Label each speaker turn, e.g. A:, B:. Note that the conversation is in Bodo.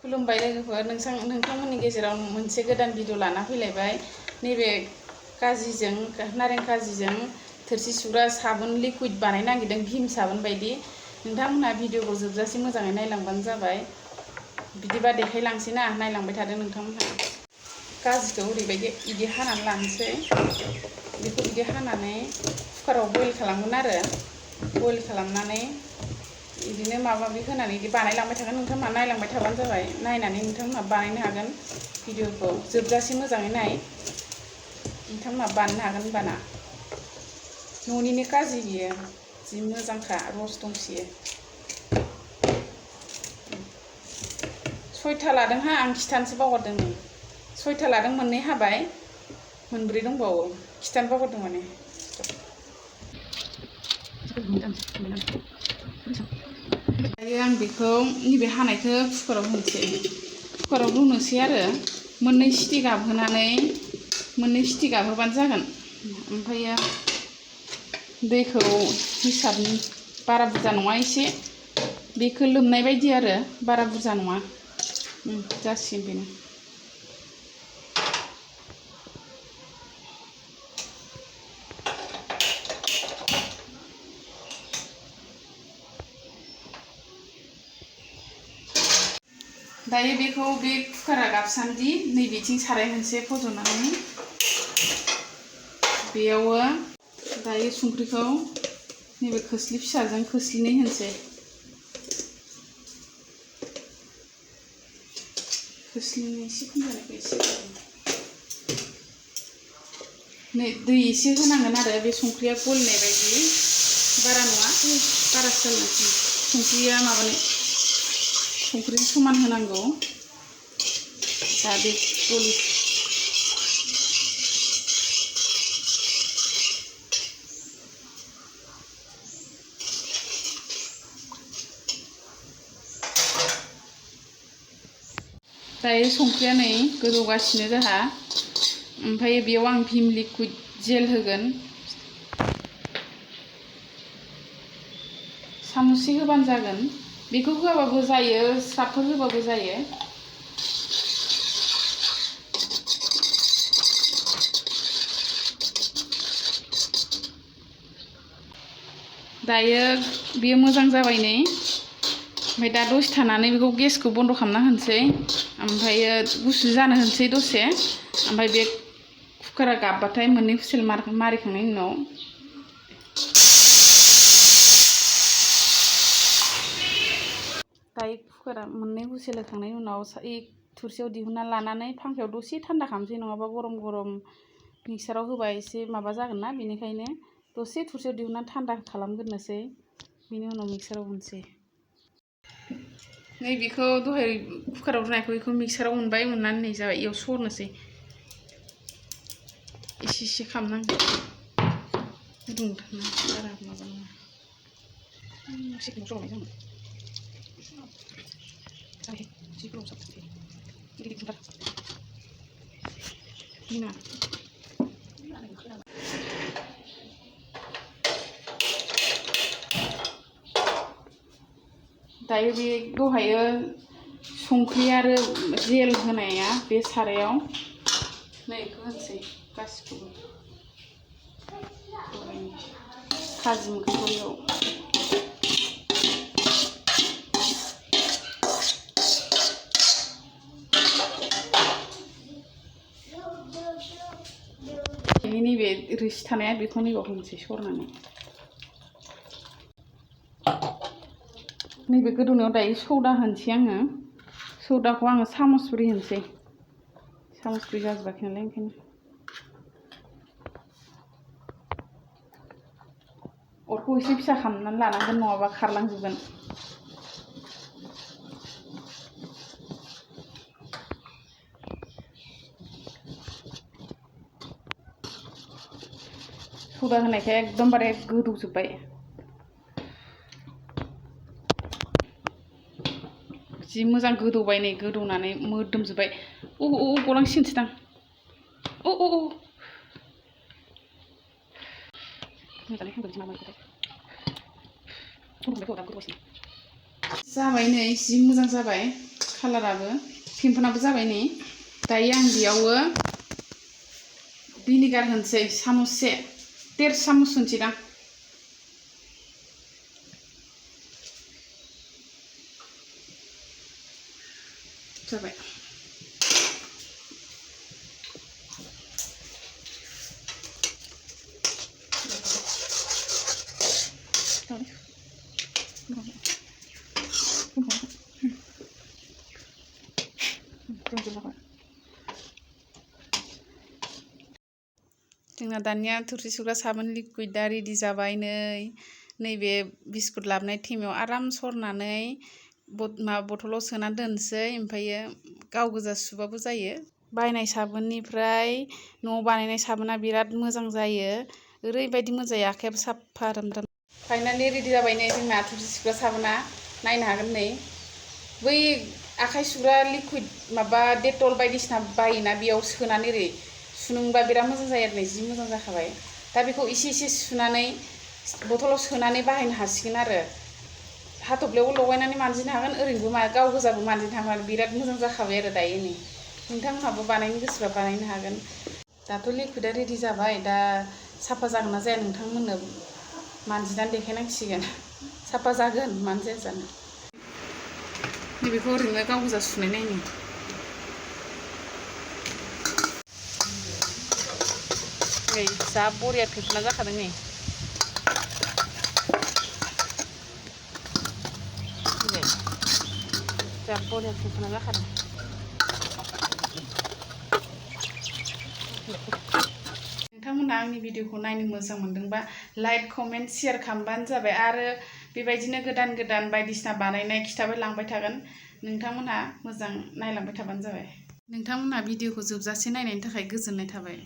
A: खुलुमबाय लोगोफोर नोंथांमोननि गेजेराव मोनसे गोदान भिडिअ लाना फैलायबाय नैबे काजिजों नारें काजिजों थोरसि सुग्रा साबुन लिक्विड बानायनो नागिरदों भीम साबुन बायदि नोंथांमोनहा भिडिअखौ जोबजासे मोजाङै नायलांबानो जाबाय बिदिबा देखायलांसै ना नायलांबाय थादों नोंथांमोनहा काजिखौ ओरैबायदि इदि हानानै लानोसै बेखौ इदि हानानै कुकाराव बयल खालामगोन आरो बयल खालामनानै बिदिनो माबा माबि होनानै बिदि बानायलांबाय थागोन नोंथांमोना नायलांबाय थाबानो जाबाय नायनानै नोंथांमोना बानायनो हागोन भिडिअखौ जोबजासे मोजाङै नाय नोंथांमोना बानायनो हागोन होनबाना न'निनो काजि बियो जि मोजांखा रस दंसोयो 6था लादोंहा आं खिथानोसो बावगारदों नै 6था लादों मोननै हाबाय मोनब्रै दंबावो खिथानो बावगारदों माने दायो आं बेखौ नैबे हानायखौ कुकाराव होनोसै कुकाराव रुनोसै आरो मोननै सिटि गाबहोबानो जागोन ओमफ्रायो दैखौ हिसाबनि बारा बुरजा नङा एसे बेखौ लोमनाय बायदि आरो बारा बुरजा नङा जासिगोन बेनो दायो बेखौ बे कुकारा गाबसान्दि नैबेथिं साराय मोनसे फज'नानै बेयावो दायो संख्रिखौ नैबे खोस्लि फिसाजों खोस्लिनै होनोसै खोस्लिनै एसे खम जानायखौ एसे नै दै एसे होनांगोन आरो बे संख्रिया गलिनाय बायदि बारा नङा बारासो जागोन संख्रिया माबानो संख्रि समान होनांगौ दा बे गलि दायो संख्रिया नै गोदौगासिनो जोंहा ओमफ्राय बेयाव आं भीम लिक्विड जेल होगोन सामुससे होबानो जागोन बेखौ होआबाबो जायो स्राबफोर होबाबो जायो दायो बेयो मोजां जाबाय नै ओमफ्राय दा दसे थानानै बेखौ गेसखौ बन्द' खालामना होनोसै ओमफ्रायो गुसु जानो होनोसै दसे ओमफ्राय बे कुकारा गाबबाथाय मोननै हुइसेल मारिखांनायनि उनाव दायो कुकारा मोननै हुइसेल होखांनायनि उनाव थोरसियाव दिहुनना लानानै फांखायाव दसे थान्दा खालामसै नङाबा गरम गरम मिक्साराव होबा एसे माबा जागोन ना बेनिखायनो दसे थोरसियाव दिहुनना थान्दा खालामग्रोनोसै बेनि उनाव मिक्साराव होनोसै नै बेखौ दहाय कुकाराव रुनायखौ बेखौ मिक्साराव उनबाय उननानै नै जाबाय इयाव सरनोसै एसे एसे खालामनांगौ गुदुं बारा माबा नङा एसे गोबाव जमाय जागोन जि गोबाव जाबाय गिदिर गिदिर बिना दायो बे दहायो संख्रि आरो जेल होनाया बे सारायाव नै बेखौ होनोसै गासिखौबो काजि मोखांखौ बेयाव नैबे रोसि थानाया बेखौ नैबाव होनोसै सरनानै नैबे गोदौनायाव दायो सौदा होनोसै आङो सौदाखौ आङो सामसब्रै होनोसै सामसब्रै जाजोबाखै नालाय ओंखायनो अरखौ एसे फिसा खालामनानै लानांगोन नङाबा खारलांजोबगोन सौदा होनायखाय एकदमबारे गोदौजोब्बाय जि मोजां गोदौबाय नै गोदौनानै मोदोमजोब्बाय गलांसिगोनसोदां मोजाङै खामग्रोनोसै माबाखौहाय जाबाय नै जि मोजां जाबाय कालाराबो पिम्पनाबो जाबाय नै दायो आं बेयावबो भिनेगार होनसै सामुससे 1.5 सामुस होनसैदां जाबाय जोंना दानिया थोरसि सुग्रा साबोन लिकुइडा रेडि जाबाय नैबे बिस्कुट लाबोनाय थेमायाव आराम सरनानै बथलाव सोना दोनसै ओमफ्रायो गाव गोजा सुबाबो जायो बायनाय साबोननिफ्राय न'आव बानायनाय साबोना बिराद मोजां जायो ओरैबायदि मोजां जायो आखायाबो साफा रानरान फाइनालि रेडि जाबाय नै जोंना थोरसि सुग्रा साबोना नायनो हागोन नै बै आखाइ सुग्रा लिकुइड माबा डेटल बायदिसिना बायोना बेयाव सोनानै ओरै सुनोबा बिराद मोजां जायो आरो नै जि मोजां जाखाबाय दा बेखौ एसे एसे सुनानै बथलाव सोनानै बाहायनो हासिगोन आरो हाथफ्लायावबो लगायनानै मानजिनो हागोन ओरैनोबो गाव गोजाबो मानजिनो हागोन आरो बिराद मोजां जाखाबाय आरो दायो नै नोंथांमोनहाबो बानायनो गोसोबा बानायनो हागोन दाथ' लिकुइडा रेडि जाबाय दा साफा जागोन ना जाया नोंथांमोननो मानजिनानै देखायनांसिगोन साफा जागोन मानो जाया जानो नैबेखौ ओरैनो गाव गोजा सुनाय नायनि नै जा बरिया फेंफोना जाखादों नै जा बरिया फेंफोना जाखादों नोंथांमोना आंनि भिडिअखौ नायनो मोजां मोनदोंबा लाइक कमेन्ट शेयार खालामबानो जाबाय आरो बेबायदिनो गोदान गोदान बायदिसिना बानायनाय खिथाबाय लांबाय थागोन नोंथांमोनहा मोजां नायलांबाय थाबानो जाबाय नोंथांमोनहा भिडिअखौ जोबजासे नायनायनि थाखाय गोजोननाय थाबाय।